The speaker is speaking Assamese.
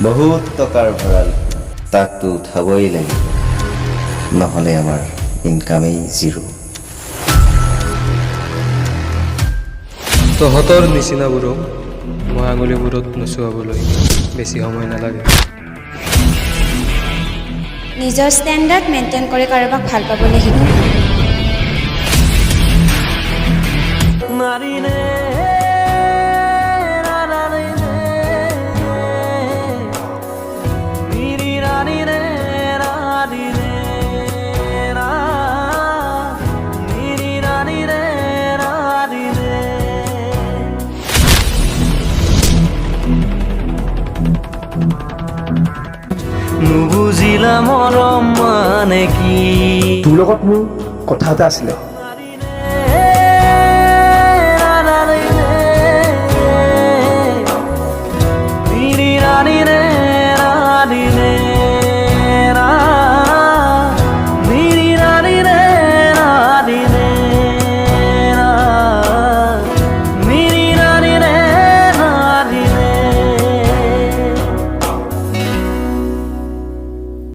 বহুত টকাৰ ভঁৰাল, তাকতো উঠাবই লাগিব, নহ'লে আমাৰ ইনকামেই জিৰ'। তহঁতৰ নিচিনাবোৰক মই আঙুলিবোৰত নচুৱাবলৈ বেছি সময় নালাগে। নিজৰ ষ্টেণ্ডাৰ্ড মেইনটেইন কৰি কাৰোবাক ভাল পাবলৈ শিকা। নুবুজিলা মৰম মানে কি? তোৰ লগত মোৰ কথা এটা আছিলে।